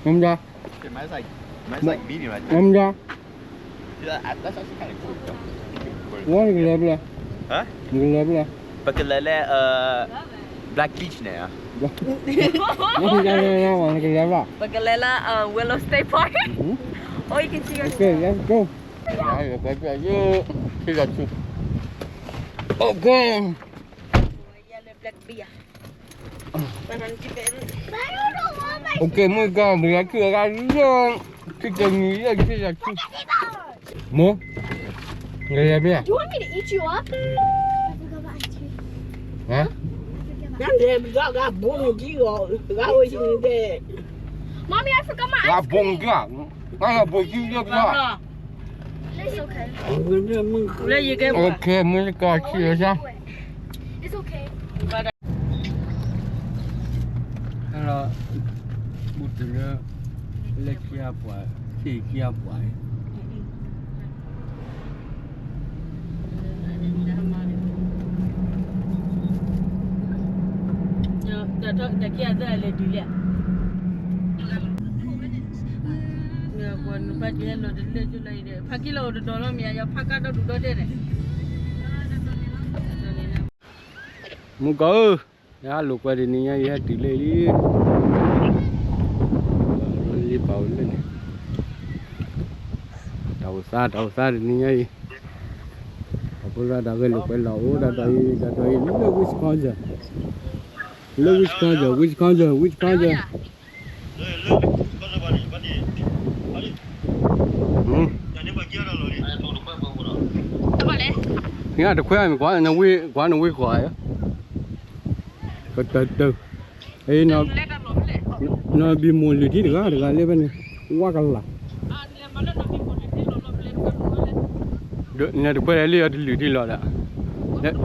မ့ၢ်ဒါ မ့ၢ်ဒါ ဝဲနကလဲၤဖဲလဲၣ်, နကလဲၤဖဲလဲၣ်, ပကလဲၤလၢ Black Beach န့ၣ်ဧါ, နကလဲၤဖဲလဲၣ်, ပကလဲၤလၢ Willow State Park, or you can see yourself. Okay, let's go. ခ့ကဆူ Okay. Okay, မုၢ်ကီၢ် မုၢ်ကီၢ် ခုကဂၤလၢ ခုကနံၤလၢ ခ့ကဆူ မိၢ်, နကလဲၤဖဲလဲၣ်, ဟါ, ဂၤဘိမုၢ်ကီၢ်, ဂၤဘိမုၢ်ကီၢ်, ဂၤဘိမုၢ်ကီၢ်, It's okay. Okay, မုၢ်ကီၢ် ခုကဂၤ It's okay. ဟဲလီၤ ဘူးတလၢ လၢခံအပှၤ ဆ့ခံအပှၤ တၢ်ခံအသၢလဲၤဒုးလဲၣ်, နဘၣ်ကဟဲလီၤတလၢကၠိလီၤအံၤဒီး ဖးကံလီၤအိၣ်တဒီးလီၤမ့ၢ်ယါ ဖးကါဒီဒူၣ်ဒီတဲန့ၣ်, မုၢ်ကီၢ်ဧၢ, ယဟဲလိာ်ကွဲတနံၤညါ ယဟဲတုၤလၢလံ, လံပာ်ဝဲလၢန့ၣ်, တၢ်အိၣ်သး တၢ်အိၣ်သးတနံၤညါအံၤ, ပှၤဖိသၣ်တၢ်ဂဲၤလိာ်ကွဲလီၤအိၣ် တၢ်တီၢ်အံၤ တၢ်တီၢ်အံၤလၢ Wisconsin, လၢ Wisconsin, Wisconsin, Wisconsin. တခွဲမ့ၢ်ကွၢ် နဝ့ၢ်ကွၢ် ကတၢၢ်တၢၢ်, နီၢ်ဘံမိၢ်လုၢ်ထံတဂၤတဂၤလၢဖဲန့ၣ် ဝါကလၤ နတခွဲလၢအတလုၢ်ထံလီၤဒီး ဆှၢလီၤဝံၤလံဧ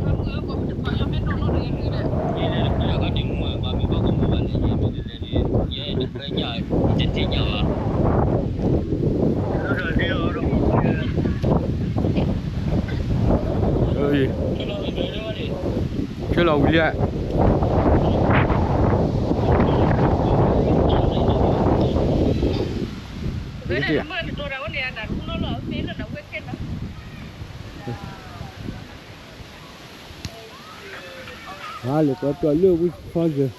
ါ, ဟါလၢကီၢ်ပျီလၢ Wisconsin,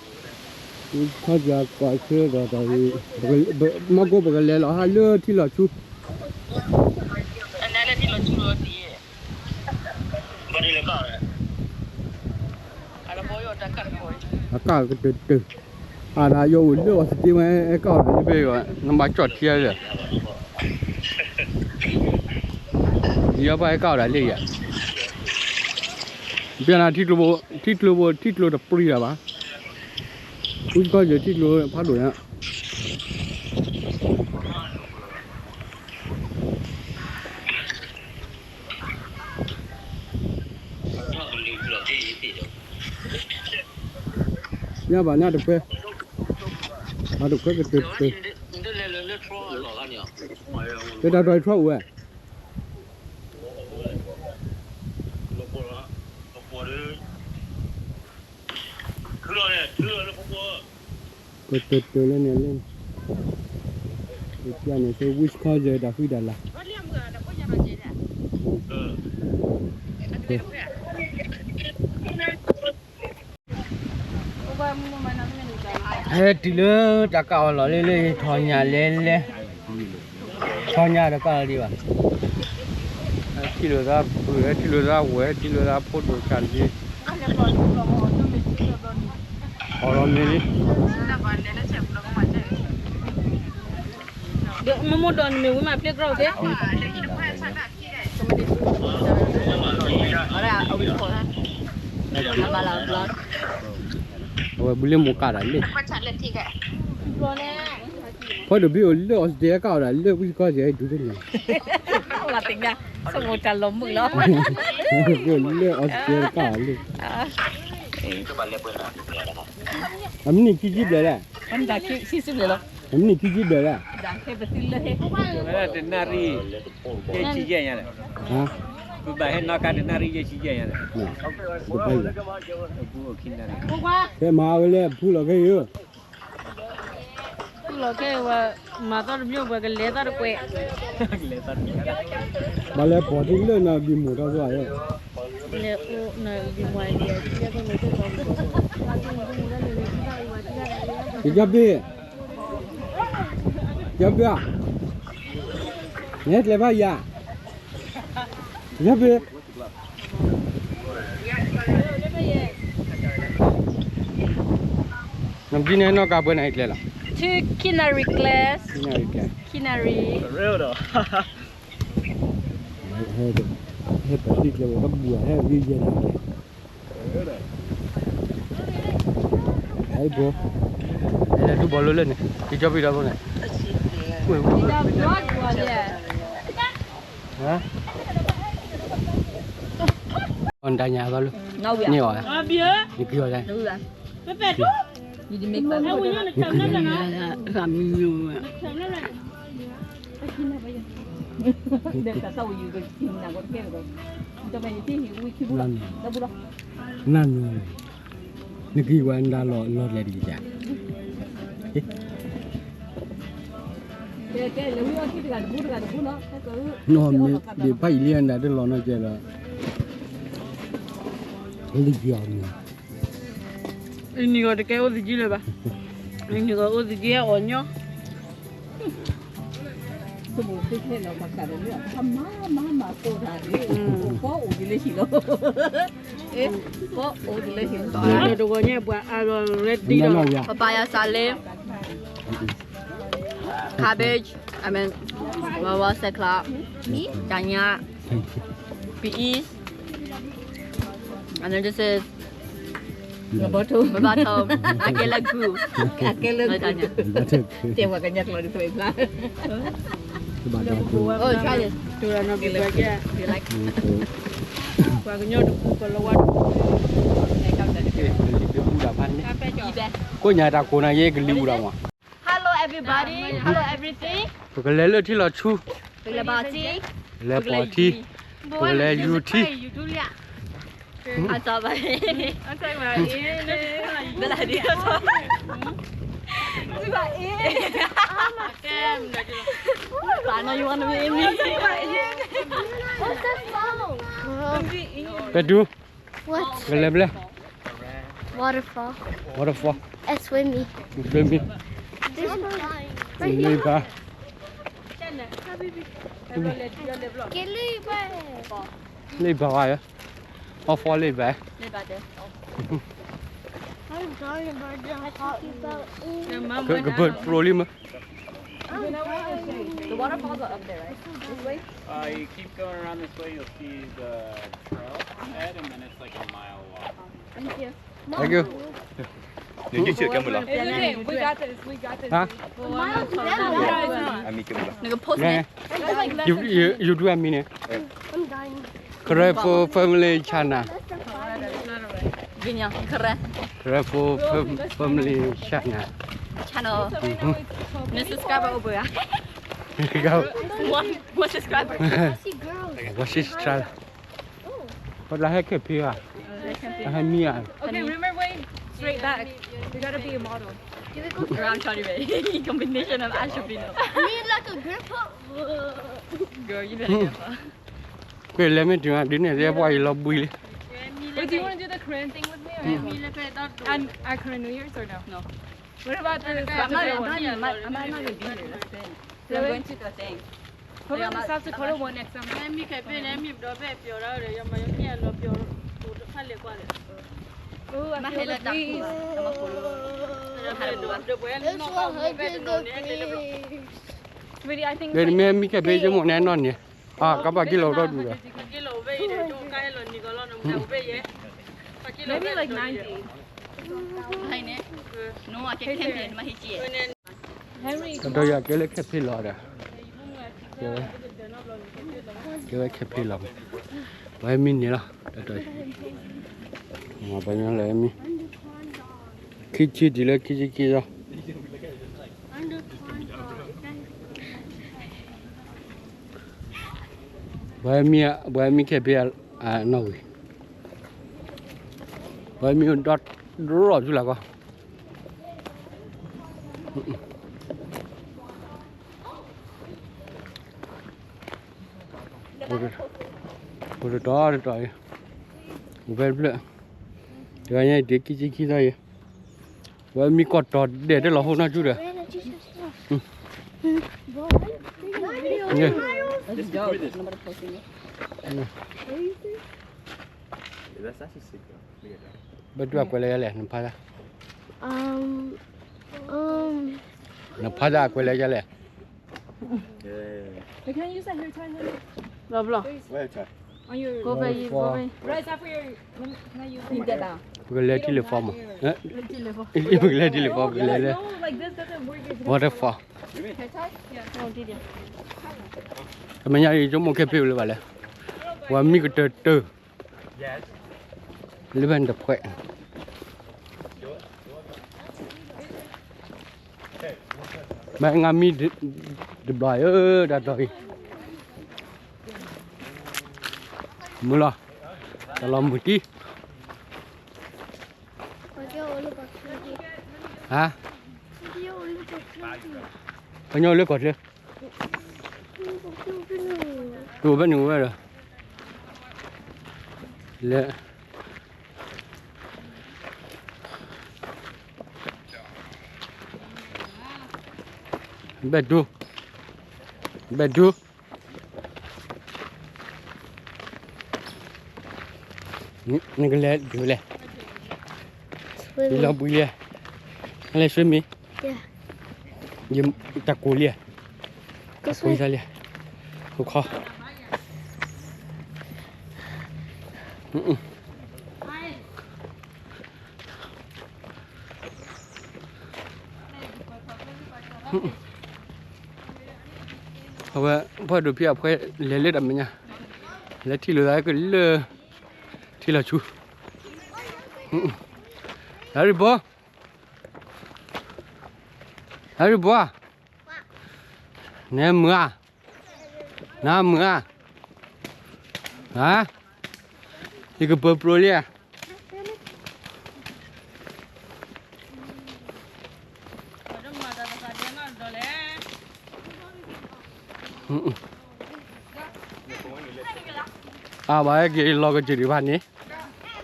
Wisconsin ကွၢ်ဆၢဒီးတၢ်ဂ့ၢ်, မၤကိးပကလဲၤလီၤဟါလၢထံလီၤဆူ အကၣ်ကတၢၢ်တၢၢ်, အဒၣ်ယအိၣ်လၢအီစတ့ဝဲ အဲကၣ်အီၤလၢဖဲအံၤ, နဘၣ်ကၠီၣ်ထံလၢ, ယဘၣ်အဲကၣ်အီၤဒၣ်လၢယၤ, ဘၣ်နၤ ထံကျိဘိ ထံကျိတပြံဒၣ်ဘၣ်, ဝံကီၢ်ယဲၢ်ထံကျိဖးဒိၣ်ညါ ညါဘၣ်ညါတခွဲ, အတခွဲကတၢၢ်တၢၢ်, တၢ်တၢ်ထီၣ်အံၤထီၣ်အိၣ်ဝဲ, ကတၢၢ်တၢၢ်လၢန့ၣ်လၢ, ပျၢ်န့ၣ် Wisconsin တၢ်ဃံတၢ်လၤ ဟဲတုၤလၢတၢ်ကၣ်အီၤလီၤလၢလၢ ထီၣ်ညၣ်လဲၤလဲၤ, ထီၣ်ညၣ်တကၣ်လီၤဒံးဘၣ်, ဟဲထံၣ်လိာ်သးဖုၣ် ဟဲထံၣ်လိာ်သးဝဲၢ် ဟဲထံၣ်လိာ်သးဖိဒိၣ်ဆၣ်တက့ၢ်, အီၤလီၤမ့ၢ်လံ, မ့ၢ်မိၢ်ဒီးနမ့ၢ်ဝံၤမး playground သ့ အဝဲဘူးလၢမိၢ်ကၣ်တၢ်လၢ, ဖီဒိၣ်ဘ့ၣ်အိၣ်လၢ Australia ကၣ်အီၤဒၣ်လၢ Wisconsin ဒုးတန့ၢ်, လီၤတညါ, ဆိကမိၣ်တၢ်လီၤမုၢ်လီၤ, လၢ Australia ကၣ်အီၤလၢ အမနံၣ်ခံဆံဘျဲၣ်လဲၣ်, အမနံၣ်ခံဆံဘျဲၣ်လဲၣ်, တနၣ်ရံၣ် ယဲၢ်ဆံယဲၢ်ညါလဲၣ်, ပဘၣ်ဟဲနီၣ်ကါတနၣ်ရံၣ်ယဲၢ်ဆံယဲၢ်ညါလဲၣ်, ကဲမၤဝဲလၢဖုလီၤခဲအံၤဧၢ, လီၤခဲဝဲ မၤသီတမံၤ ပှၤကလဲၤသီတကွဲး, ဘၣ်လဲၤပိာ်ထံလၢနဘံၣ်မိၢ်ထီၣ်ဘၣ်, လဲၤအိၣ်နဘံၣ်မိၢ်, ကၠီဘ့ၣ်, ကၠီဘ့ၣ်, နဟဲကျဲၤဘၣ်ယၤ, ကၠီဘ့ၣ် နမ့ၢ်န့ၣ်နီၢ်ကါပှဲၤနၤအံၤကျဲလီၤ, to Kinary class, Kinary class, Kinary, ဟဲပှၤသံကျဲဝဲတဘူၣ်ဟဲဂ့ၤယဲၢ်နၤကျဲ, ဟဲဘိ, ဟဲဒူဘီလိလၢန့ၣ် ကၠီဘ့ၣ်ဒီးဘိန့ၣ်, နတၢ်ညါဘၣ်လၢ, န့ၢ်အီၤ, နက့ၤအီၤ, နၤနၤ, နက့ၤဝဲနဒၣ်လီၤလီၤလဲၤဒံးယၤ, နီၢ်မ့ၢ်ဒံးဖးယံာ်လံနဒၣ်တလီၤနီၢ်ကဲလီၤ, လံက့ၤအီၤမ့ၢ်, အံၤနံၤဂီၤတကဲအိၣ်သယုၢ်လၢၤဘၣ်, အံၤနံၤဂီၤအိၣ်သယုၢ်အီၤညီ တဂီၤညါပှၤအါလီၤ ready ဒီး papaya salad, cabbage, I mean, ဝါဝါစဲချါ, တၢ်ညါ, peas, and then this is မဘီထိ, မဘီထိ, အကဲလၢဂုၢ်, အကဲလၢဂုၢ်, တဲဝဲကညီကျိာ်ဒ်သိးအံၤဖျါ, oh, try this, ပှၤကညီတပူၤ ပလီဝါတပူၤ, ကိးညါတၢ်ကိးနၤယဲကလံၤအူဒၣ်မး, hello everybody, hello everything, ပကလဲၤလၢထံလီၤဆူ, ပကလဲၤဘၣ်ထံ, လဲၤပိာ်ထံ, ပကလဲၤယူၤထံ အစဘၣ်, အစဘၣ်, ဘလဒ်, ဘၣ်နီၤ you wanna be in me, ပဲတူ, ပကလဲၤဘျဲ, waterfall, waterfall, and swimming, swimming, လ့ၣ်ဘၣ်, လ့ၣ်ဘၣ်ဝဲ, အီဖီလ့ၣ်ဘၣ်, ကဘၢၣ် ပြိလံမး, The waterfalls are up there, right? This way? Uh, you keep going around this way, you'll see the trail ahead, and then it's like a mile walk. Thank you. Thank you. နက့ၤဆ့ကဲမုၢ်လီၤ, နက post န့ၣ်, ယူၤဒွဲၣ်မံၤန့ၣ်, Careful Family Channel, Careful Family Channel, channel, subscriber over, one subscriber, ဝဲဆံဆါလီၤ, ပတဟဲခဲဖံးဧါ, ဟဲမံဧါ, okay, remember way, straight back, we gotta be a model, combination of Asheville, me like a grandpa, girl, you better grandpa. ကွဲးလဲၤမ့ၢ်တုၤဒ်န့ၣ် ပှၤအံၤလီၤဘှံးလံ, wait, do you wanna do the Korean thing with me or no? And our Korean New Year's or no? No. What about the, I'm not, I'm not even, I'm not even be here, that's the thing. We're going to the thing. What about the South Dakota one next summer? မ့ၢ်ခဲဖံးန့ၣ် မ့ၢ်ဘျီဖဲပျီၤဒီး ယမၤယမ့ၢ်အလီၤပျီၤ တဖၣ်လဲၤကွၢ်လဲၣ်, မ့ၢ်ဟဲလၢတၢ်ခိၣ်, တၢ်မၤခိၣ်လီၤ, ဒီးပှၤနီၢ်ကီၢ်မ့ၢ်ဖဲတနီၤန့ၣ် ဟဲက့ၤတဘျီ, မ့ၢ်မ့ၢ်ခဲဖံးယမိၢ်န့ၣ်နီၢ်န့ၣ်, ကဘၣ်က့ၤလီၤဒီဒူၣ်ဒီး, က့ၤလီၤဝဲအံၤဒီး ကါဟဲလီၤနံၤကီးလီၤ နမ့ၢ်ဝဲယဲ, က့ၤလီၤဝဲအံၤဒီး, တၢ်ဒီးယၤကဲလၢခဲဖံးလီၤဒီး, ကဲဝဲခဲဖံးလီၤ, ပှၤမံန့ၣ်လီၤ, တၢ်ဒီး, ပှၤညီလၢမံ, ခံဆံတုၤလၢခံဆံခံလီၤ. ပှၤမံ, ပှၤမံခဲဖံးအနီၣ်ဝံၤ, ပှၤမံဒီးဒြီၣ်ဆူလၢကီၢ်, အိၣ်တတီၤတတီၤအံၤ, အိၣ်ဖဲတဖျၢၣ်, တဂၤညါအံၤ တ့ခံဆံခံသီအံၤ, ဝဲမံကီၢ်တီၤဒဲးတလီၤဟိနီၢ်ကၠူဒီး, That's dope. Nobody posting it. ဘၣ်ဒုးအကွဲးလၢယလဲၣ် နဖါသၣ်, နဖါသၣ်အကွဲးလၢယလဲၣ်. But can you use that hair tie, honey? Blah, blah. Please. Where tie? On your Go for you, go for you. Right, is that for your, let me, can I use it? You get that. ပကလဲၤထံလၢၤဖီမး, ပကလဲၤထံလၢၤဖီ, ပကလဲၤလၢ No, like this doesn't work. Waterfall. Hair tie? Yeah. အမဲာ်ညါအံၤ ဆိကမိၣ်ခဲဖ့လၢၤဘၣ်လဲၣ်, ပှၤမံကတၢၢ်တၢၢ် လၢဖဲန့ၣ်တဖှဲး, ဘၣ်ငါမံတဘျီဧၢ တၢ်တီၢ်အံၤ, မုာ်လီၤ, တၢ်လီၤမုာ်တံၢ်, ဟါ, ပှၤကညီအိၣ်လၢကီၢ်ချၢ, တအိၣ်ဖဲန့ၣ်ဝဲဒီး, လဲၤ ဘဲၣ်ဒိ, ဘဲၣ်ဒိ, နကလဲၤဒ်လဲၣ်, ယလီၤဘှံးလံ, နလဲၤ swimming, ယတၢ်ကိၢ်လံ, တၢ်ကိၢ်ယသးလံ, ဟိခီ အဝဲ ဖီဒိၣ်ဖံအဖှဲ လဲၤလၢတၢ်မဲာ်ညါ, လဲၤထံၣ်လိာ်သးကလၢ ထံလီၤဆူ, ဟဲရံဘိ, ဟဲရံဘိ, နမုာ်ဧါ, နမုာ်ဧါ, ဟါ, ယကပၢၤပြိလံဧါ အဘၣ်ဟဲက့ၤလီၤကစၢၢ်ဒံးဘၣ်န့ၣ်,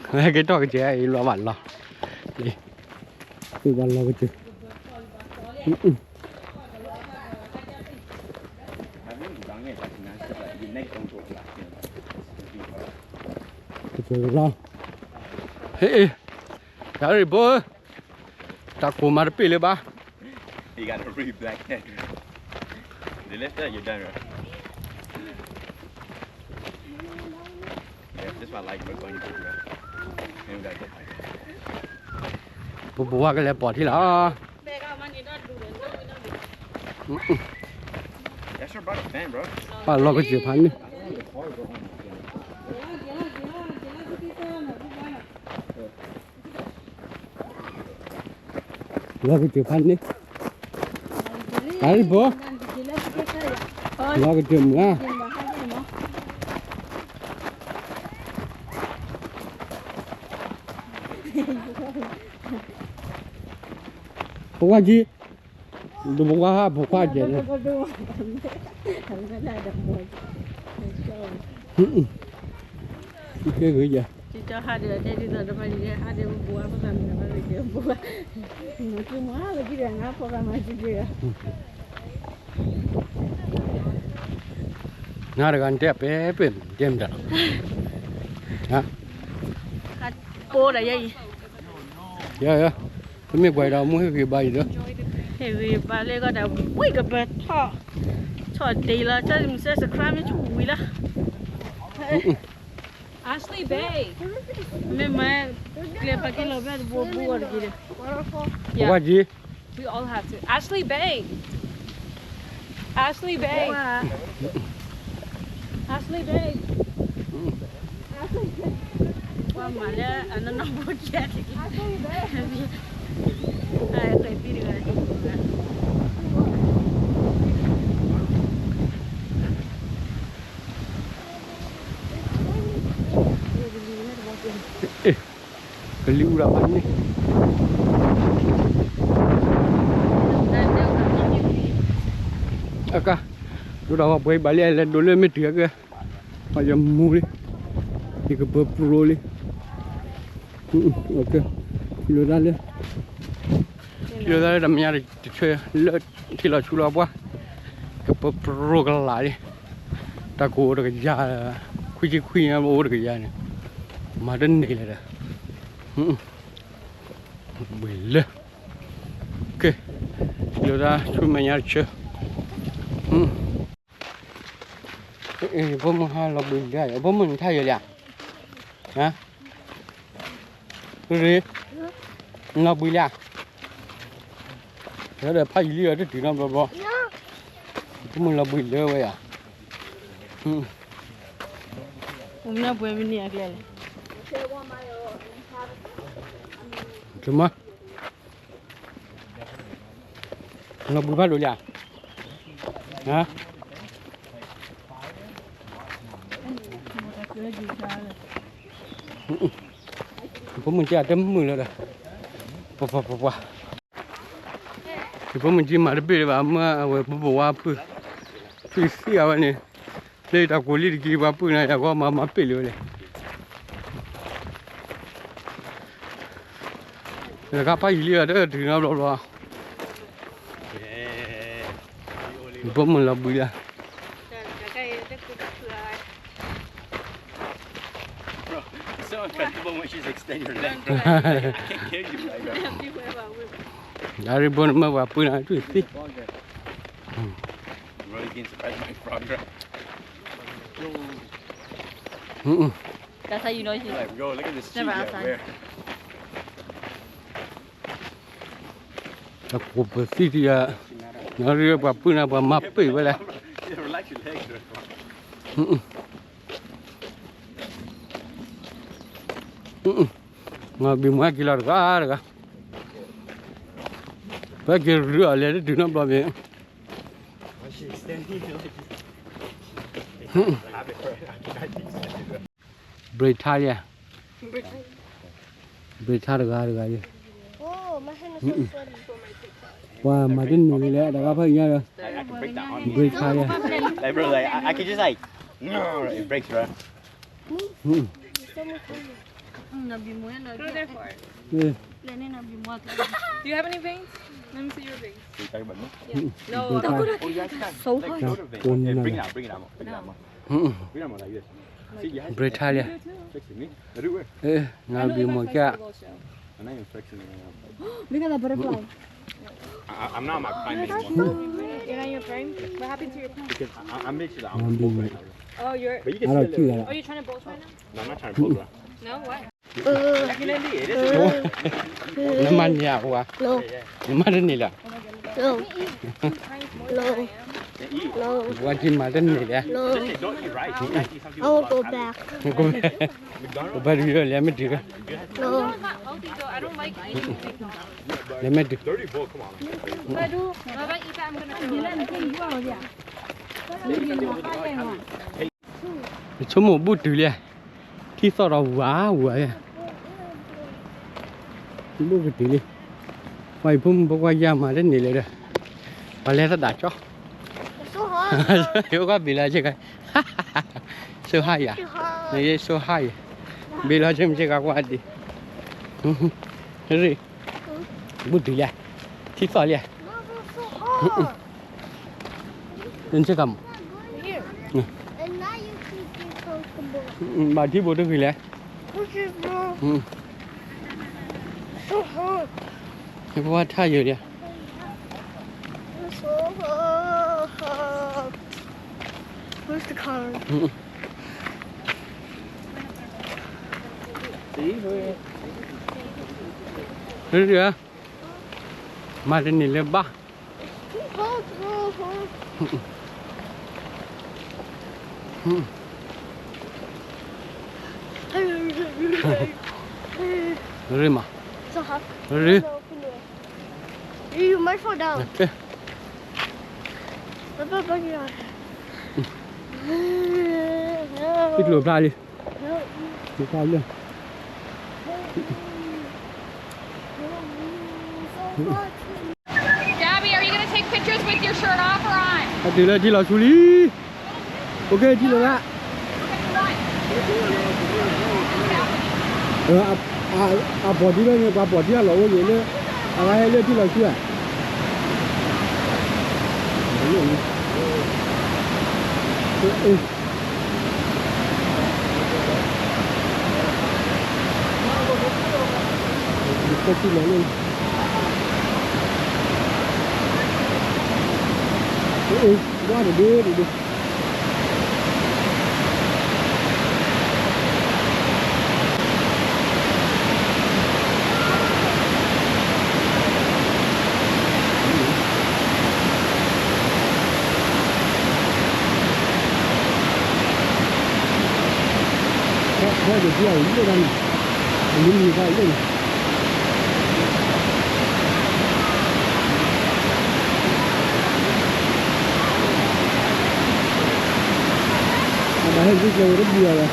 ဟဲက့ၤထီၣ်ကစၢၢ်အံၤလီၤဘၣ်လီၤ, ဘၣ်လီၤကစၢၢ်, ကစၢၢ်လီၤ, ဟ့ၣ်, တၢ်ရံၣ်ဘိ, တၢ်ကိၢ်မၤတပ့ၢ်လၢၤဘၣ်. You got a really black head. They left that, you're done, right? Yeah, this is why I like going to the restaurant. Then we gotta go find it. ပပူၤဝါကလဲၤပိာ်ထံလီၤ. That's your brother fan, bro. ပာ်လီၤကစၢၢ်ဖးန့ၣ် လီၤကစၢၢ်ဖးန့ၣ်, တၢ်ရံၣ်ဘိ, လီၤကစၢၢ်မုၢ်ဧါ, ပဝါကံ, ဒိၣ်ပဝါဟးဖိခွါကဲန့ၣ်, ကဲဂ့ၤယဲ, နၤတဂၤနတဲ ပဲပဲတဲမတၤလီၤ, ပိဒီးယဲအံၤ, ယဲ, တမ့ၢ်ကွၢ်ဒီး မူဟ့ၣ်ဂ့ၤဘါအံၤဒီး, ဟ့ၣ်ဂ့ၤဘါလၢကီၢ်ဒီး ဝံၣ်ကပၢၤထီၣ်, ထီၣ်တ့ၢ်လီၤ ကၢ်မုၢ်စဲ subscribe မ့ၢ်ဆူၣ်ဝံၤလီၤ. Ashley Bay. မ့ၢ်မၤ ကျဲၤပာ်ကဲလီၤဖဲတဘိဘိအီၤတက့ၢ်ဒီး, ပဝါကံ, We all have to. Ashley Bay. Ashley Bay. Ashley Bay. ပှၤမၤလၢအနီၢ်နီၢ်ဖိကဲတက့ၢ်, အဃဲၤသံတဂၤ, ကလံၤအူရၤဖးန့ၣ်, အကါ, ဒိၣ်ဒီးဝဲပှဲၤဘၣ်လံ လဲၤဒိးလၢမ့ၢ်တုၤအကဲ, ယမူလံ, ယကပၢၤပြိလံ, ထံၣ်လိာ်သးလၢ, ထံၣ်လိာ်သးလၢတၢ်မဲာ်ညါတဆၢ လၢထံလီၤဆူလီၤပှၢ်, ကပၢၤပြိကလာ်လံ, တၢ်ကိၢ်တကယၤ, ခွံဆံခွံညါအိၣ်တကယၤန့ၣ်, မၤတန့ၢ်လၢၤဒီး, ဘှံးလၢ, ကဲ, ထံၣ်လိာ်သးဆူမဲာ်ညါတဆၢ, ဖိမုၣ်ဟါလီၤဘှံးလၢ, ဖိမုၣ်နထါယဲၢ်လံဧါ, ရ့, လီၤဘှံးလံဧါ, ဒီးဖးယံာ်လံအီၤတတုၤနီတဘျီဘျီ, ဖိမုၣ်လီၤဘှံးလၢဝဲဧါ, မ့ၢ် လီၤဘှံးဖးဒိၣ်လံဧါ, ဖိမုၣ်ကၠီတမုာ်လၢၤဒီး, ပှၤပှၤပှၤပှၤ, ယဖိမုၣ်ကၠီမၤတဘ့ၣ်လၢၤဘၣ် မ့ၢ်အဝဲပပဝါဖုၣ်, ထွံၣ်သံအဝဲန့ၣ်, လၢတၢ်ကိၢ်လံတက့ၢ် ပှၤပုၢ်နၤယၤဂီၢ်မၤမၤပ့ၢ်လၢၤဝဲလဲၣ် တခါဖးယံာ်လံဒီးတတုၤနီတဘျီဘျီ, ဘိမုၢ်လီၤဘှံးလံ, Bro, it's so uncomfortable when she's extending her leg, bro. I can't carry you, bro. အရ့ဘိနမၢပှၤပုၢ်နၤထွံၣ်သံ, Bro, you can surprise my frog, bro. That's how you know she's Like, bro, look at this tree, never outside. တၢ်ကိၢ်ပသံတယၤ, နရ့ပှၤပုၢ်နၤပှၤမၤပ့ၢ်ဝဲလဲၣ်, Relax your legs, bro. ဘံမွဲက့ၤလီၤတဂၤတဂၤ, ပက့ၤရ့အီၤလဲၤတတုၤနီတဘျီဘ့ၣ်, ဘြ့းထါလံ, ဘြ့းထါတဂၤတဂၤလံ, ပှၤမၤတန့ၢ်လံလဲၣ် တဂၤဖးအံၤညါဒီး, ဘြ့းထါလံ, Like, bro, like, I, I could just, like, it breaks, bro. Go there for it. Do you have any veins? Let me see your veins. You talking about me? Yeah. No. Oh, yeah, I can. So hard. Like, shoulder vein. Yeah, bring it out, bring it out more, bring it out more. Bring it out more like this. See, you have to fix it. Me? I do work. I know you guys like the little show. I'm not even flexing right now. Look at that butterfly. I, I'm not on my prime anymore. You're not in your prime? What happened to your prime? Because I, I, I made sure that I'm focused right now. Oh, you're. But you can still. Oh, you're trying to bolt right now? No, I'm not trying to bolt, bro. No, what? နမၤန့ၢ်ဧါ, နမၤတန့ၢ်လၢၤ, ပှၤက့ၤမၤတန့ၢ်လၢၤ, ကဘၣ်ဒုးလၢလဲၤမ့ၢ်တုၤ, လဲၤမ့ၢ်တုၤ, ယဆိကမိၣ်ဘူၣ်တုၤလံ, ထံသီၣ်ဒီးဝါဝါ, ဘူၣ်ကတုၤလံ, ပှၤအံၤဖိမုၣ်ဖိခွါယါမၤတန့ၢ်လၢၤဒီး, ပှၤလဲၤသဒၣ်ကၠီ, ယအိၣ်ကဘ့ၣ်လီၤဆ့ကၤ, ဆိဟါယၤ, နယဲဆိဟါယၤ, ဘ့ၣ်လီၤဆ့မ့ၢ်ဆ့ကၤကွၢ်ဒံး, ရ့, ဘူၣ်တုၤလံ, ထံသီၣ်လံ, နဆ့ကၤမး, ဘၣ်ထံဘိတဂ့ၤလဲၣ်, ယကဝါထါယိာ်ဒံး, Where's the car? မၤတန့ၢ်လၢၤဘၣ်, ရ့မး, ရ့, You might fall down. တကျိၤဖျါလံ, တကျိၤဖျါလံ, Gabby, are you gonna take pictures with your shirt off or on? ဟဲတုၤလၢထံလီၤဆူလံ, အိၣ်က့ၤထံလီၤလၢ, အပီၢ်ထံလၢန့ၣ် ပှၤပီၢ်ထံအလီၢ်အိၣ်ယံၤလၢ အဝဲဟဲလၢထံလီၤဆူဧါ. ကဲထံလီၤလၢ ဘၣ်တဒုတဒု ခီဒုးကလီၤလၢတၢ်န့ၣ် လံမံၤခီလၢန့ၣ် အဘၣ်ဟဲဝံကျဲဝဲတဘူၣ်အီၤဝဲ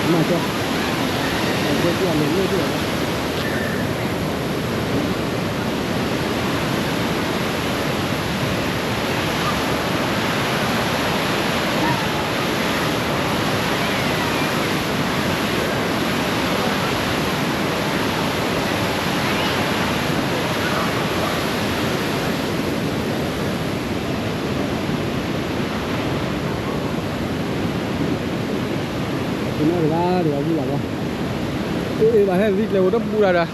မၤကၠီ ကၠီလၢလၢလၢ တနီၣ်တဂၤတဂၤဝံၤလီၤဘၣ်, အ့ၣ် ဘၣ်ဟဲဝံကျဲဝဲတဘူၣ်တၢ်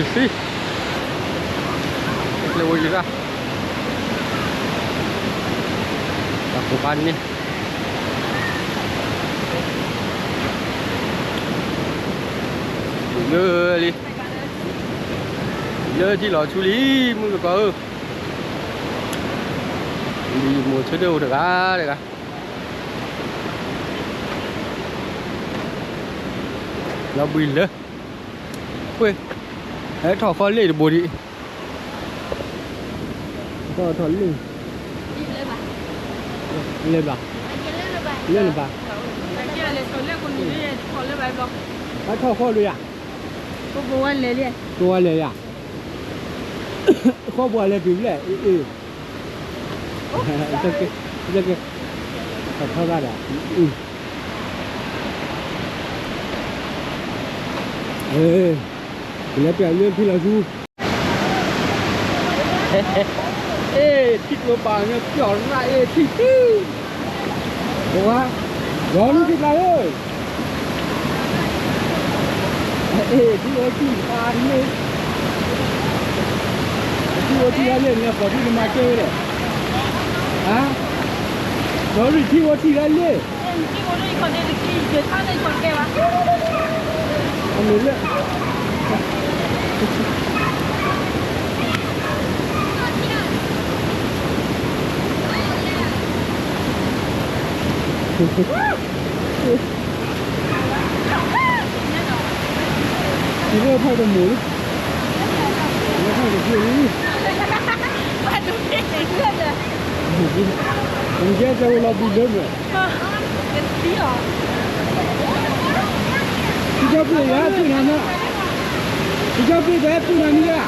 ဒီး, အ့ၣ်သံ, ကျဲဝဲယံၤတၢ်, တၢ်ကိးဖးန့ၣ် လၢလံ, လၢထံလီၤဆူလံ, မုၢ်ကကီဧၢ, လံမိၢ်ဆၢဒၢၣ်အိၣ်တဂၤတဂၤ, လီၤဘှံးလၢ, ဝ့ၢ်, ဟဲထီၣ်ဃီလ့ၣ်တဘိဒံး, ထီၣ်ထီၣ်လ့ၣ်, လဲၤဘၣ်, လဲၤနဘၣ်, ဟဲထီၣ်ဃီဒံးယၤ, ကိးဝဲလဲၤယၤ, ဃီပှၤလဲၤတုၤဖျဲၣ်, အ့ၣ်, ကဲ, ကဲ, ထီၣ်ဘၣ်ဒီး, ကလဲၤပျးလၢထံလီၤဆူ, အ့ၣ် ထံကျိပာ်န့ၣ်ပျီၢ်ရၣ်အ့ၣ်ထံထံ, ပဝါ, ဒီးလူထံကျါဧၢ, အ့ၣ်ထံဝဲထံပာ်န့ၣ်, ထံဝဲထံလၢလ့ၣ်န့ၣ် ပီၢ်ထံတမၤကဲဝဲလဲၣ်, ဟါ, ဒီးလူထံဝဲထံလၢလ့ၣ် ထံထီၣ်တမိၢ်လံ, ထံထီၣ်တမိၢ်လံ, ကဲတဲဝဲလီၤဘုလၢမ့ၢ်, ထံထီၣ်ပ့ၢ်ယၤပ့ၢ်နၤနီၤ, ထံထီၣ်ပ့ၢ်တဟဲပ့ၢ်နၤမ့ၢ်ဧါ,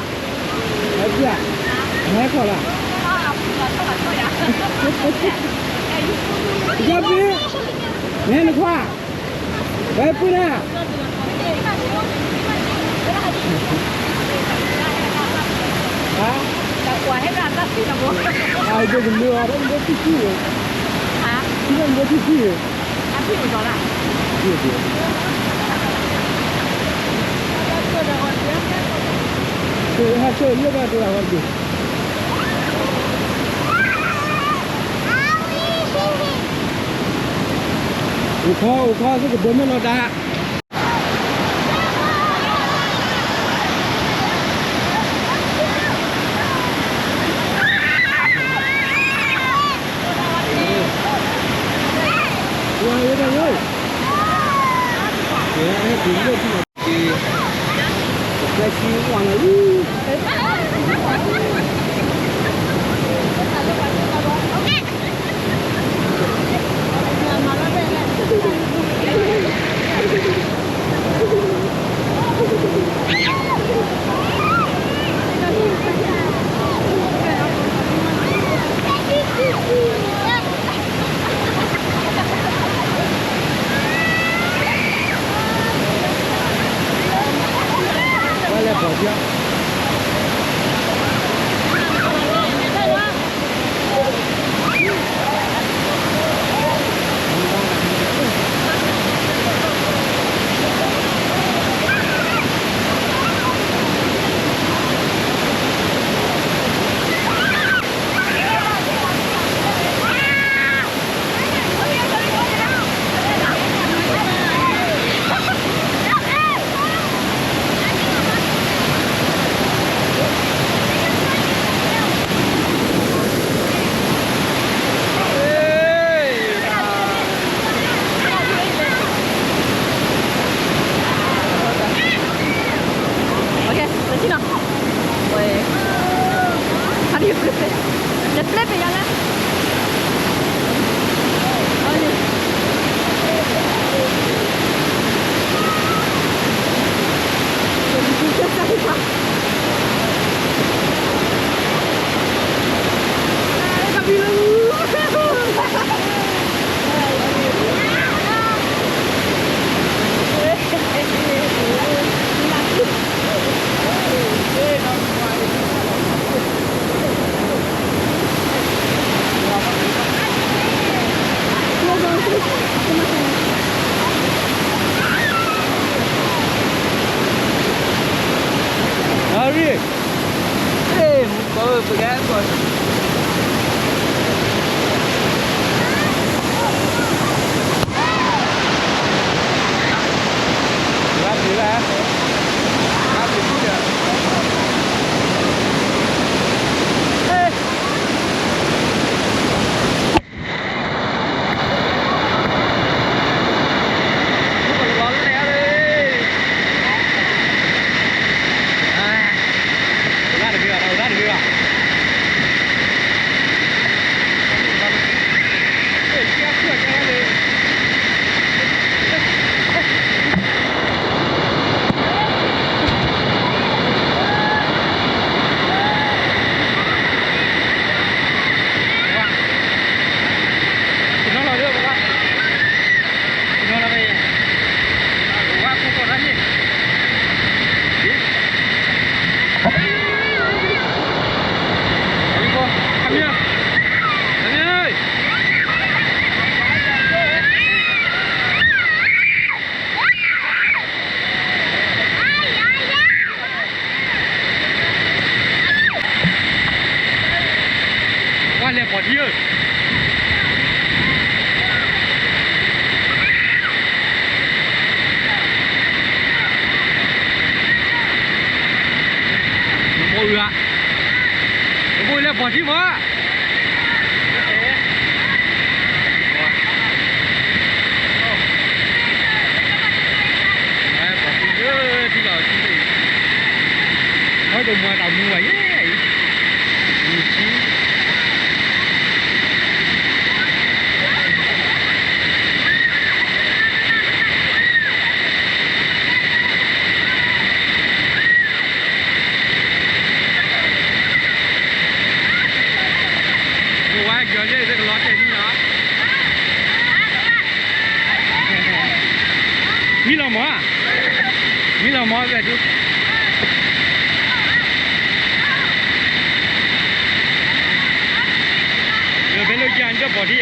ဟဲပ့ၢ်ဧါ, ဟဲခီၣ်လၢ, ထံထီၣ်ပ့ၢ်, နဲနခွါ ဝဲပူၤနၤ, ဟါ, အဒိကမ့ၢ်အီၤ ဒိထံထံ, ဟါ, ဒိထံထံ, ဟဲဆိလၢဘၣ်တဂၤဃီတက့ၢ်. အိၣ်ခီ အိၣ်ခီ သုကဒိးမဲလီၤတၢ်. အရ့ၣ်, မူကီၢ်ပကဲကီၢ် ဝါလဲၤပီၢ်ထံဧၢ, နမိၢ်အုၣ်ဧါ, နမိၢ်အုၣ်လဲၤပီၢ်ထံမး, ပီၢ်ထံလၢ ထံလီၤထံလၢအံၤ, အဝဲတမၤတၢ်မူဘၣ်ယဲအံၤ, မုၢ်ဆံ ဝဲကၠီၤလၢကလီၤတဲာ်မံလီၤ, မံလီၤမး, မံလီၤမးဝဲဒၣ်, ဒီးဖဲလၢယၤန့ၣ်ဒီးပီၢ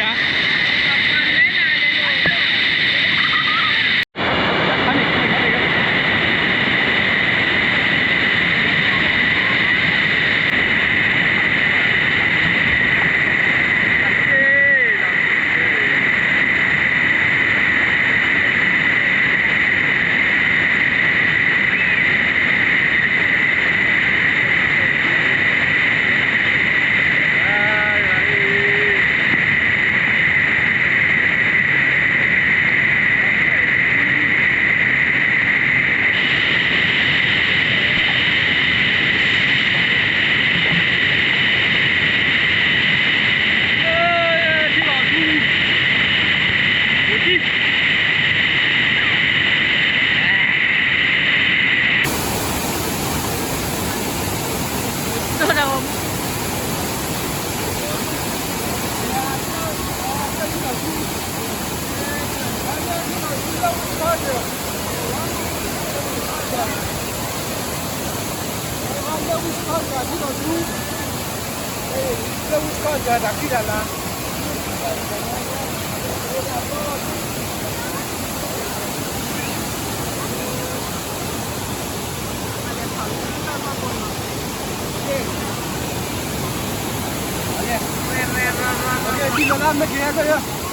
်ထံဧါ.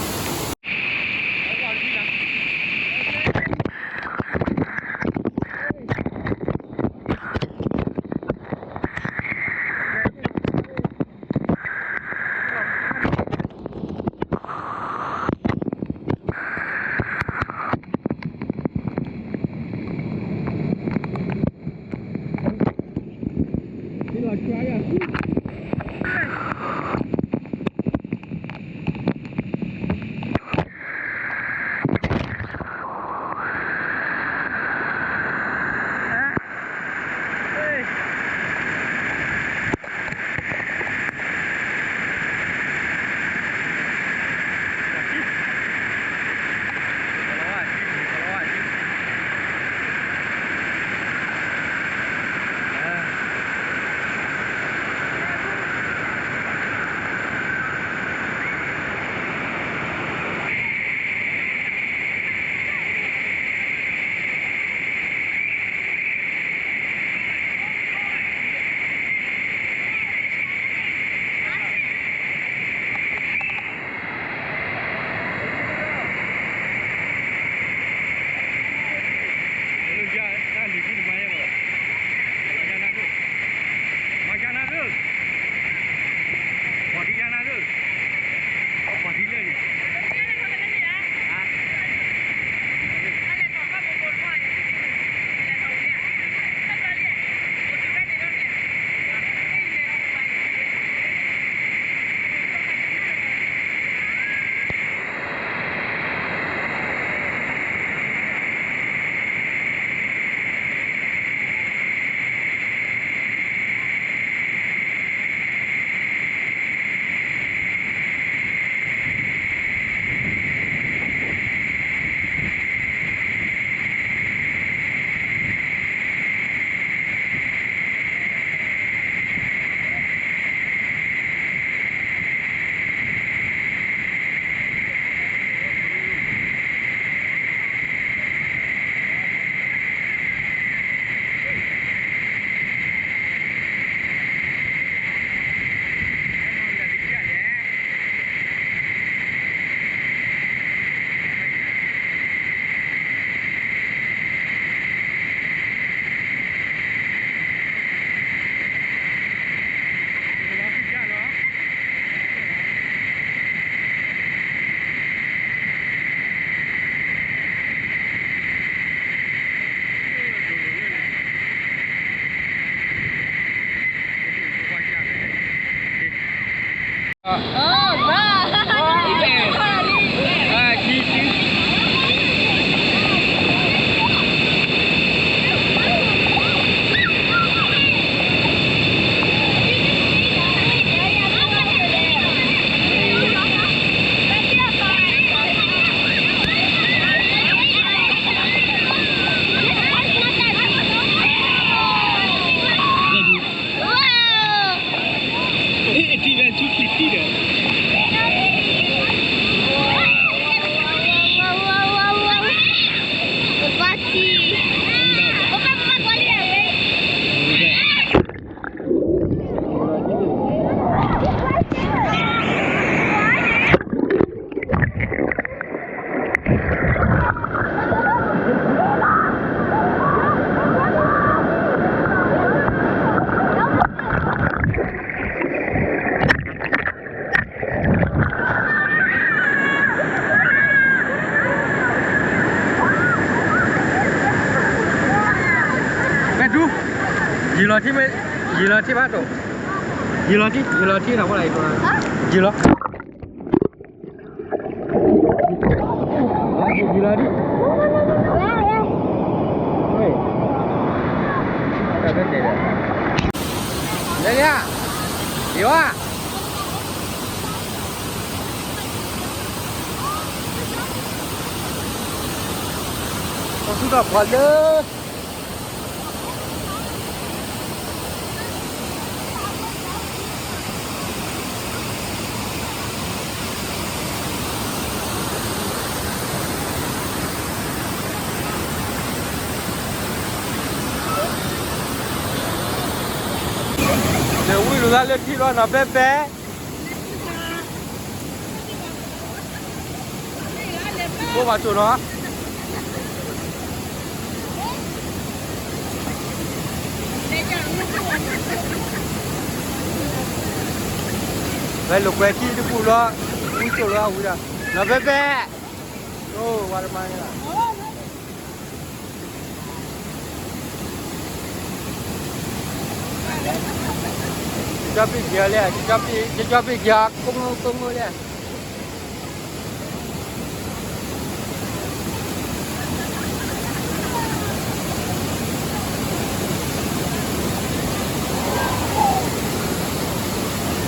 လီၤထံၣ်မ့ၢ်, ယံၤလီၤထံၣ်ဘၣ်တိၢ်, ယံၤလီၤထံၣ်, ယံၤလီၤထံၣ်နီၤ ဝဲဒၣ်ယံၤလီၤ, ယံၤလီၤ, ယံၤလီၤဒံး, လၢလၢ, ယံၤဝဲ, ပသူၣ်ထီၣ်ပှၤလၢ လဲၤဝံလိာ်သးလၢထံလီၤနီၤ ဖဲဖဲ အိၣ်ဘၣ်တိၢ်နီၤ, ဝဲလိာ်ကွဲထံတပူၤလီၤ, ဝံတိၢ်လီၤဝံဒၣ်, နီၤဖဲဖဲ, အိၣ်ဝဲတမါန့ၣ်လီၤ. ကၠီဘ့ၣ်က့ၤအီၤလဲၣ်, ကၠီဘ့ၣ်က့ၤအီၤ ကိးမုၢ်ကိးမုၢ်လဲၣ်.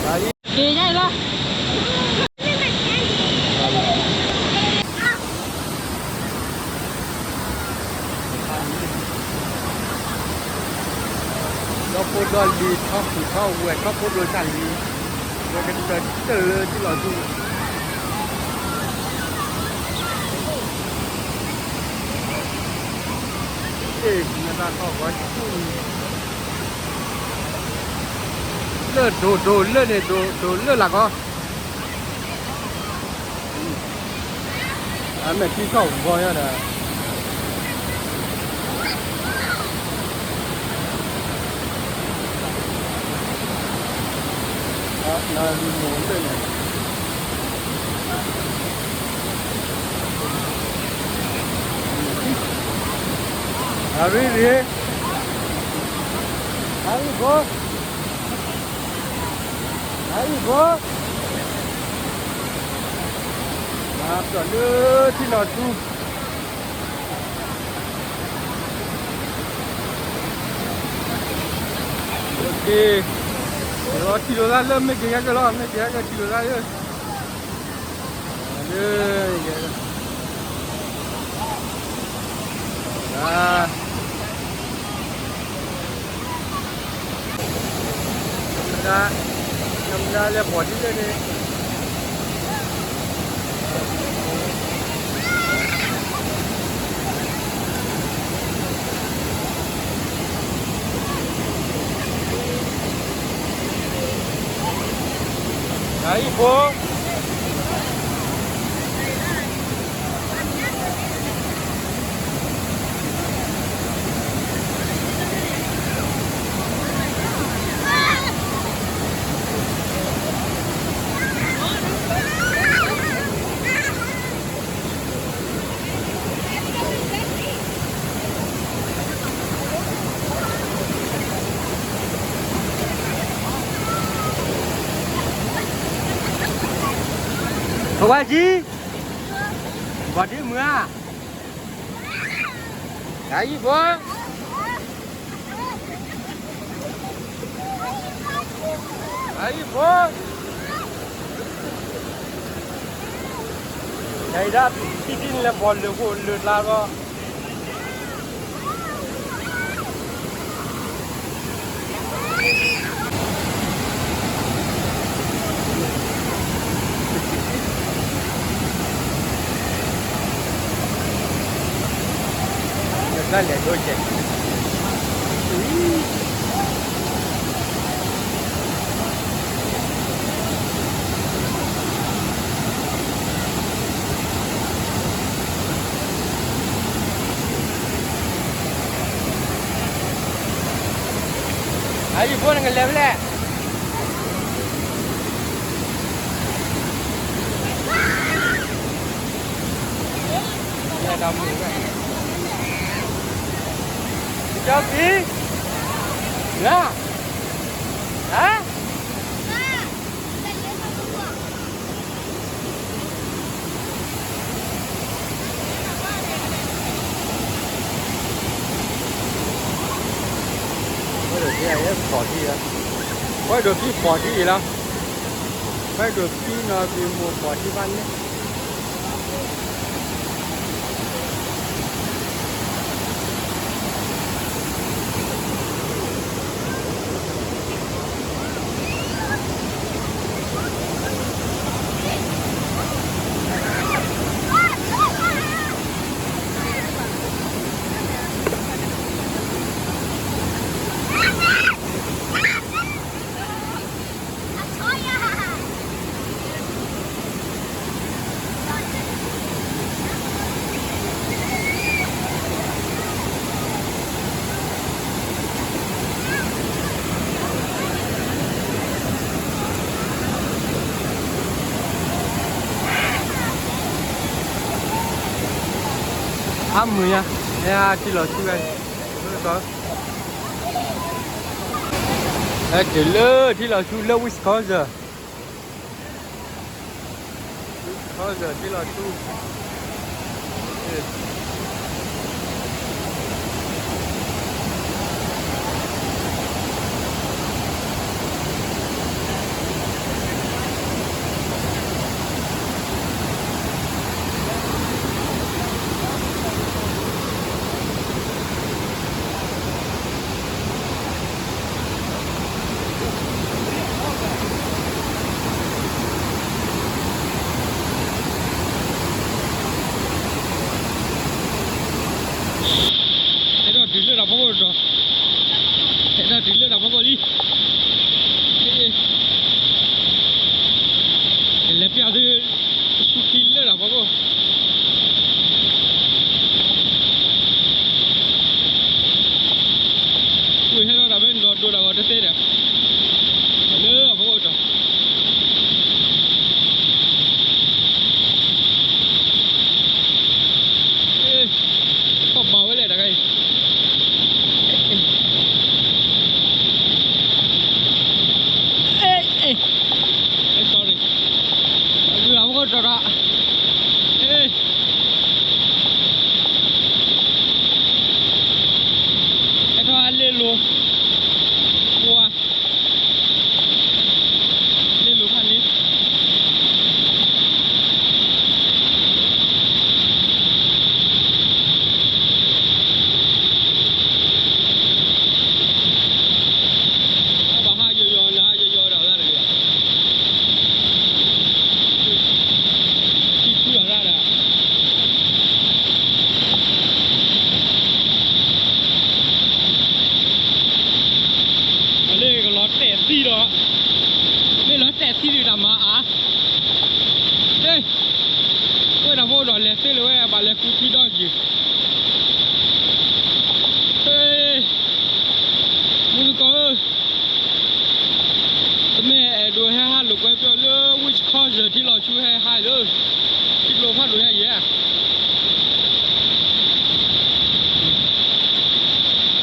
က့ၤညါအံၤလီၤ. ဒီဖိဒီလံၤ ထီၣ်ဖှံထီၣ်ဝဲ ထီၣ်ဖိဒိၣ်တၢ်လံၤ, ဝဲကတၢၢ်တၢၢ်လၢထံလီၤဆူ, လၢၢ်ဒိၣ်ဒိၣ်လၢၢ်န့ၣ် ဒိၣ်ဒိၣ်လၢၢ်လၢ်ကီး. အမဲာ်ထံထီၣ်ဂီၤညါဒီး, အရ့ရ့, အရ့ဖိ အံၤဖိ, ပှၤပျီၢ်လၢထံလီၤဆူ, လီၤထံလိာ်သးလၢမ့ၢ်က့ၤကဲကဲလီၤ, မ့ၢ်က့ၤကဲကဲထံလိာ်သးလၢ လၢ နမနုၤလဲၤပိာ်ထံလၢန့ၣ်, အံၤဖိ ပဝဲကံ, ဘၣ်ဒ့မုၢ်ဧါ, အံၤဖိ အံၤဖိ, ယဒၣ်ဖံဖံန့ၣ်လဲၤပိာ်လၢၢ်ဖိလၢၢ်ကျါလီၤ. အံၤဖိ နကလဲၤဖဲလဲၣ်. ကၠီဖံ, ကၠီဖံ, ဟါ, ဟါ, ဝဲဒိးဖံဖီၣ်ထံအံၤလီၤ, ဝဲဒိးဖံဖီၣ်ထံအံၤလီၤ, ဝဲဒိးဖံနီၢ်က့ၤမိၢ်ဖီၣ်ထံဘၣ်န့ၣ် အါမုာ်ညါ, ဟဲဟးထံလီၤဆူဝဲ, ဟဲတုၤလၢထံလီၤဆူလၢ Wisconsin, Wisconsin ထံလီၤဆူ ဟဲထီၣ်တုၤလၢတၢ်ဖီခိၣ်တတီၤ, ဟဲထီၣ်တုၤလၢတၢ်ဖီခိၣ်လံ, ကလဲၤပျးသု ဆူခံလၢတၢ်ဖီခိၣ်, ဝ့ၢ်ဟဲထီၣ်တၢ်ဖဲန့ၣ်ဒီးဒိတၢ်ဂီၤတသ့ဒီး, လၢအဖီခိၣ်တတီၤ ခီၣ်ဘၣ်ဝဲလဲၣ်တခါအံၤ, အ့ sorry, အဒုးအဖီခိၣ်တတီၤ, ဟဲထီၣ်လ့လိၤ, ပှၤ လ့လိၤခါန့ၣ် ဘၣ်ဟးယိယိနဟးယိယိဒီးလၢတဂ့ၤ, ထံထူလီၤတၢ်ဒီး လၢကလီၤတဲာ်သံဒီး, လၢလီၤတဲာ်သံဒုးတၢ်မၤအါ, ဝဲဒၣ်ဖိဒီးလဲၤသ့လၢၤဝဲ ဘၣ်လဲၤကူထံဒီးက့ၤ, မူသကိးဧၢ, တမ့ၢ်အဲၣ်ဒိးဟဲဟးလိာ်ကွဲပျီလၢ Wisconsin ထံလီၤဆူဟဲဟးလၢ ထံကျိဖးဒိၣ်ညါယဲၢ်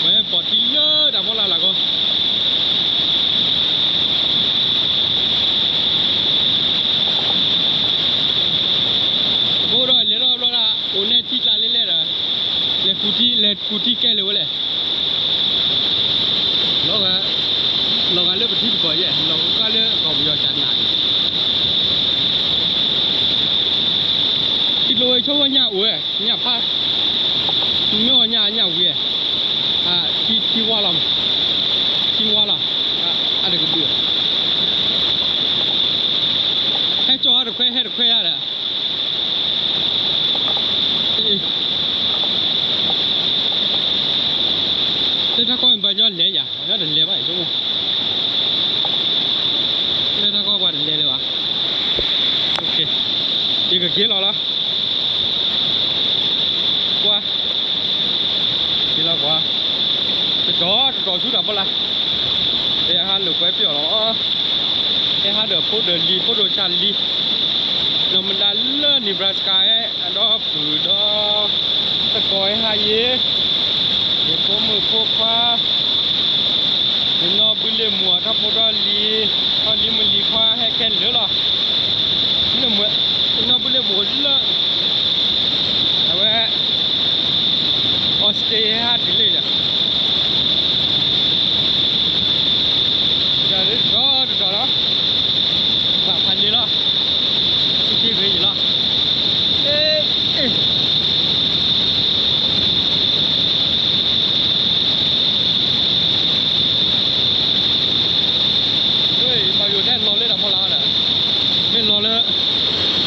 ပှၤဟဲပိာ်ထံလၢတၢ်ဖီလာ်လၢ်ကီး, အဃိဒီးလဲၤထီၣ်ဘျီဒၣ် အိၣ်နဲထံကျါလဲၣ်လဲၣ်ဒီး လဲၤကူထံ လဲၤကူထံကဲလၢၤဝဲလဲၣ်, လီၤဂာ်လၢပထံပကီၢ်ယဲၢ် လီၤကီလၢကီၢ်ပယီၤတၢ်နးန့ၣ် ထံကျိဝဲဆိဝဲညၣ်အိၣ်ဝဲ ညၣ်ဖး, မ့ၢ်အီၤညၣ်ညၣ်ဝံၤ, ထံထံဝါလီၤ, ထံဝါလီၤ, အတကဒု, ဟဲကၠီၤအတခွဲဟဲတခွဲယၤဒီး လၢတၢ်ကီၢ်မ့ၢ်ပှၤကညီလဲၤယၤ ပှၤကညီတလဲၤဘၣ်အံၤ, လၢတၢ်ကီၢ်ပှၤတလဲၤလၢၤဘၣ်, ယကက့ၤလီၤလီၤ, ကွၢ်, က့ၤလီၤကွၢ်, တတီၤတတီၤဆူတၢ်ဖီလာ်, ဟဲဟးလိာ်ကွဲပျီလီၤ, ဟဲဟးဒီးဖိဒီးလံၤ ဖိဒိၣ်ဆၣ်လံၤ, နီၢ်မဒါလၢ Nebraska ဟဲ အဒီပုၢ်ဒီ သကိးဟဲဟးယ့ၢ်, ယဖိမုၣ်ဖိခွါ, လၢ အဝဲ Australia ဟဲတုၤလံဒီး ဒီးတတီၤတတီၤလီၤ, ဘၣ်ဖးန့ၣ်လီၤ, အထံၣ်ဂ့ၤယံၤလီၤ, အ့ အ့ ပယိၤတဲလီၤလၢတၢ်ဖီလာ်ဒီး မ့ၢ်လီၤလၢ မ့ၢ်လီၤတၢ်ဖီလာ်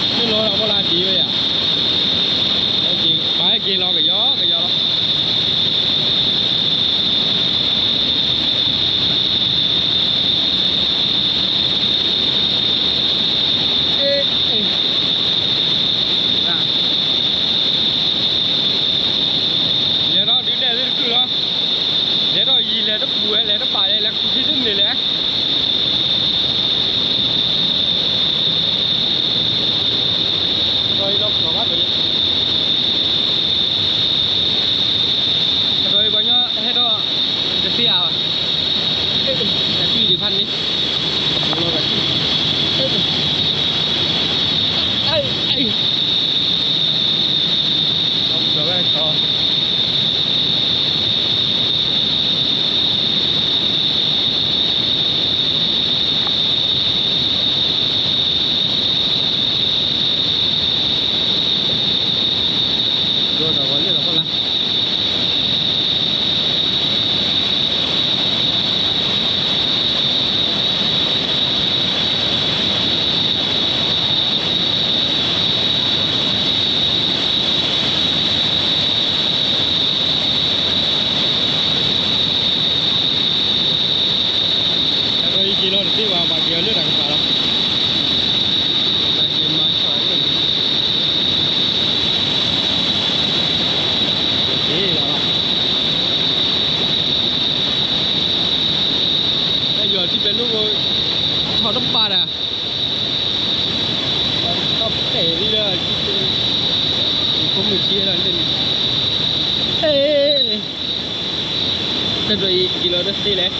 ဒံးဝဲယၤ, ပှၤဟဲက့ၤလီၤကယီကယီလီၤ. လဲၤထီၣ်ဒုးနဲၣ်သုတကုၢ်လီၤ, လဲၤထီၣ်ယံၤလဲၤတပူၤဝဲ လဲၤတပာ်လဲၣ် လဲၤခူၣ်ထံတန့ၢ်လဲၣ်. ဒီးအံၤလီၤပျီၢ်ဘၣ်ဒီး ဒီးအံၤပှၤကညီဟဲထီၣ်တသ့အါဘၣ်, တၢ်တွံၢ်ဒံးဖးန့ၣ်, လီၤဂာ်ထံၣ်, အံၤ လီၤပျီၢ်ဝဲထီၣ် ဒီးတၢ်ဝဲလၢတၢ်ဖီလာ် အဒီးယက့ၤလီၤတသ့ဘၣ် ဘၣ်က့ၤအီၤလၢတၢ်ကပၤလီၤ, တၢ်က့ၤမၤဆီၣ်လၢ က့ၤလီၤလီၤ, အဲယီၤထံပဲၤလိၣ်ဖိ ထီၣ်တပာ်တၢ် ထီၣ်ပဲာ်လံလၢ ယဖိမုၣ်ခံလီၤန့ၣ်, အဲ တၢ်ဒိးအံၤက့ၤလီၤတသ့လဲၣ်,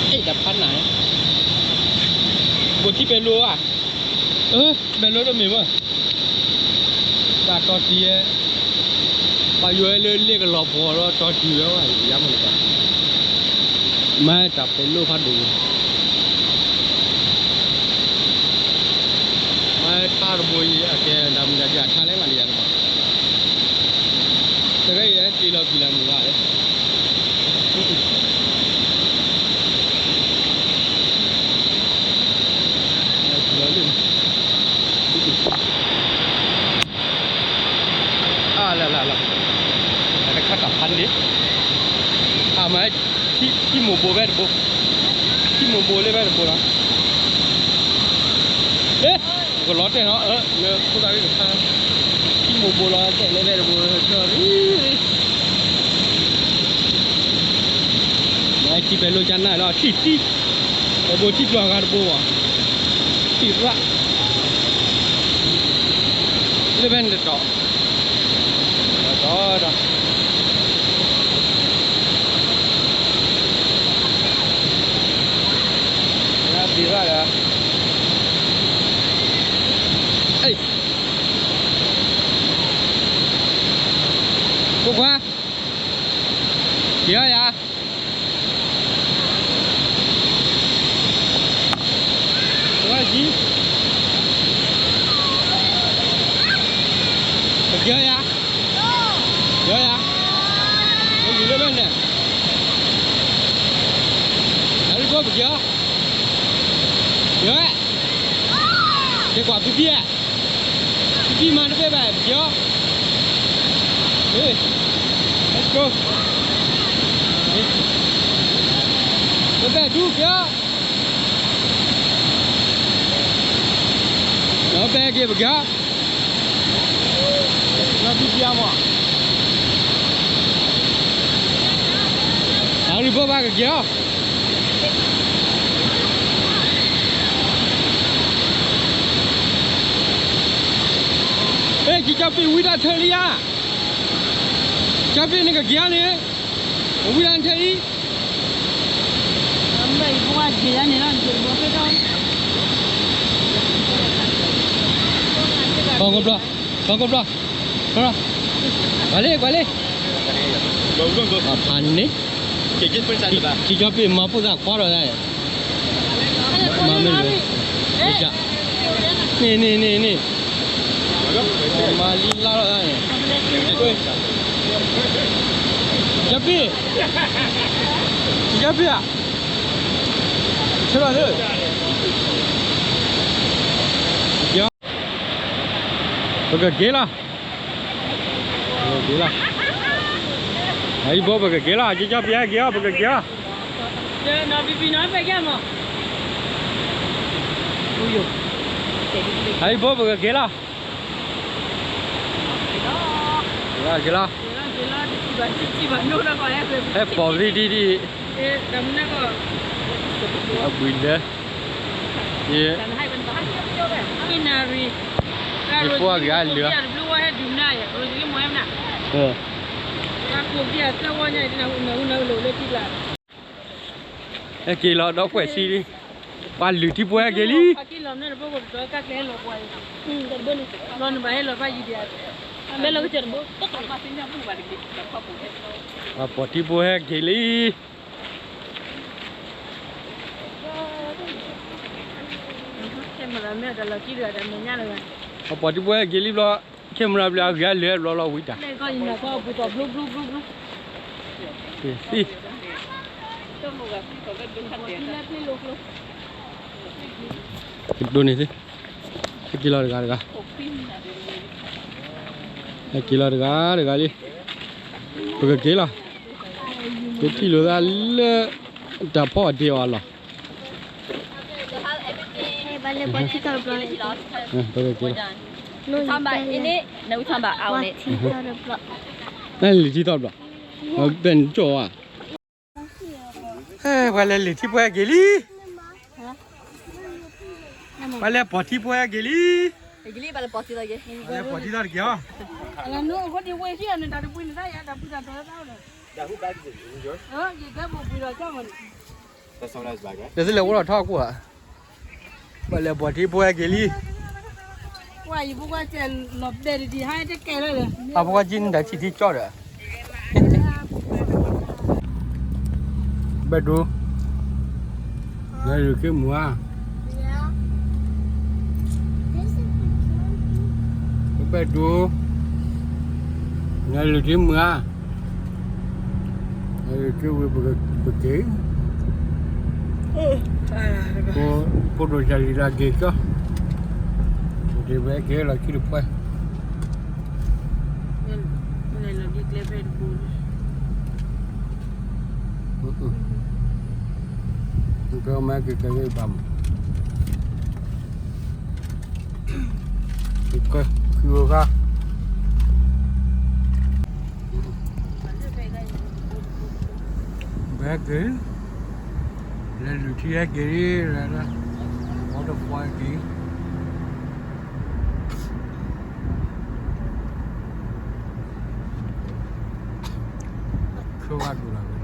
အဲတၢ်ဖးနၢ်, ဘိးထံပဲၤလိၣ်ဧါ, ပဲၤလိၣ်တမ့ၢ်မး တၢ်တီၢ်တံၢ်ဝဲ, ပှၤယိၤဝဲလၢလ့ၣ်ကလီၤပှီၤလီၤ တီၢ်တံၢ်ဝဲဝဲ ယါမနုၤဘၣ်, မၤတၢ်ပဲၤလိၣ်ဖးဒိၣ်, မၤထါတဘိအံၤ အကဲဒၣ်မုၢ်ဒၣ်ဒၣ်ထါလဲၣ်မးလၢယၤတဘၣ်, တကဲအံၤဟဲက့ၤလီၤကံၣ်လီၤမုၢ်ဘၣ်လဲၣ် လီၤလၢ အလၢလၢလၢ တခါတၢ်ဖးန့ၣ် အမၤ ထံမိၢ်ဘိဖဲတဘိ ထံမိၢ်ဘိလၢဖဲတဘိလီၤ လၢ ကလီၤတဲာ်နီၤ လၢဖိသၣ်ဂ့ၢ်တခါ ထံမိၢ်ဘိလီၤတဲာ်လၢဖဲတဘိ ကၠီရံ ထံပဲၤလိၣ်ကနၣ်လီၤ ထံၣ်တံၢ် တဘိထံကျီၢ်ဂၤတဘိဘၣ် ထံၣ်ရၣ် လၢဖဲန့ၣ်တတီၤ တတီၤ ဘံၣ်ရၣ်ဒီး ဖိခွါ က့ၤအီၤယၤ ဝဲကံ ပက့ၤအီၤယၤ က့ၤအီၤယၤ ပက့ၤလၢဘၢန့ၣ် အရ့ဒိၣ်ပက့ၤအီၤ က့ၤဝဲ က့ၤကွၢ်ဖံဖံဧါ ဖံဖံမၤတဘ့ၣ်ဘၣ် ပက့ၤအီၤ ဟ့ၣ် let's go ပဘဲၣ်ဒူက့ၤအီၤ ဒီးပဲက့ၤပက့ၤအီၤ လီၤဖံဖံအမး အရ့ဒိၣ်ဘၣ်ကက့ၤအီၤ ဟ့ၣ် ကၠီဖံးဝံတၢ်ထၢလံဧါ ကၠီဖံးန့ၣ်ကက့ၤအီၤန့ၣ် ဝံတၢ်ထၢလံ အမဲာ်အံၤ က့ၤယါန့ၣ်လီၤ, က့ၤဘီဖဲထီၣ်, ကီၢ်ကဘျီ, ကီၢ်ကဘျီ, ကွၢ်လံ, ကွၢ်လံ, ဖးန့ၣ်, ကၠီပ့ၢ်မၤပိၢ်သးခွါဒီးဒၣ်, မၤမ့ၢ်လၢ, န့ၣ်န့ၣ်န့ၣ်န့ၣ်, မၤလံလါလီၤဒၣ်န့ၣ်, ကၠီပ့ၢ်, ကၠီပ့ၢ်ဧါ, ဆၢလီၤသၢ ပကက့ၤလီၤ, ပကက့ၤလီၤ, အံၤဘိပကက့ၤလီၤ, ကၠီပ့ၢ်ဟဲက့ၤအီၤ ပကက့ၤလီၤ, အံၤဘိ ပကက့ၤလီၤ, က့ၤလီၤ, ဟဲပိာ်ဝံၤဒံးဒံး, အဘှံးလၢ, ယဖိအဂၤလၢာ်, ဟဲက့ၤလီၤဒီးကွဲးစံလံ, ပှၤလုၢ်ထံဖိဟဲက့ၤလံ, ပှၤပိာ်ထံဖိဟဲက့ၤလံ. ပှၤပိာ်ထံဖိဟဲက့ၤလံဘျီ, camera ဘျုးအဂၤလၢာ်ဘျီလီၤဝံၤတၢ်, ကဒိးန့ၣ်သ့, ဟဲက့ၤလီၤတဂၤတဂၤလံ, ပကက့ၤလီၤ, ကထံၣ်လိာ်သးလၢ တၢ်ဖီအီၣ်ဒ့အီၣ်အလီၢ်, ပကက့ၤလီၤ, နလဲၤလုၢ်ထံသီတဘျီ, ပနကၠီၣ်ဧါ, ပှၤလဲၤလုၢ်ထံဖိဟဲက့ၤလံ, ပှၤလဲၤပိာ်ထံဖိဟဲက့ၤလံ, ပှၤလဲၤပိာ်ထံသီတက့ၢ်အီၤ, ဒီးသုလဲၤအိၣ်ထီၣ်ထီၣ်ကွၢ်, ပှၤလဲၤပိာ်ထံဖိဟဲက့ၤလံ, အဖိခွါကံနတၢ်ဆံၣ်ထံကၠီဒီး ဘဲၣ်ဒိ, နလုၢ်ခ့မုာ်ဧါ, ဘဲၣ်ဒိ, နလုၢ်ခ့မုာ်ဧါ, နလုၢ်ခ့ဝံၤပက့ၤ, ဖိဒိၣ်ကလံၤလၢက့ၤကီ, ဒ်ဝဲက့ၤလီၤခံတပှဲၤ ကမၤက့ၤကဲဘၣ်မး, ခံဂၤ, ဘဲက့ၤ, လဲၤလုၢ်ထံဟဲက့ၤ, လဲၤလၢ waterfall ဟဲက့ၤ ဆိဝဲဒိၣ်လီၤဝဲ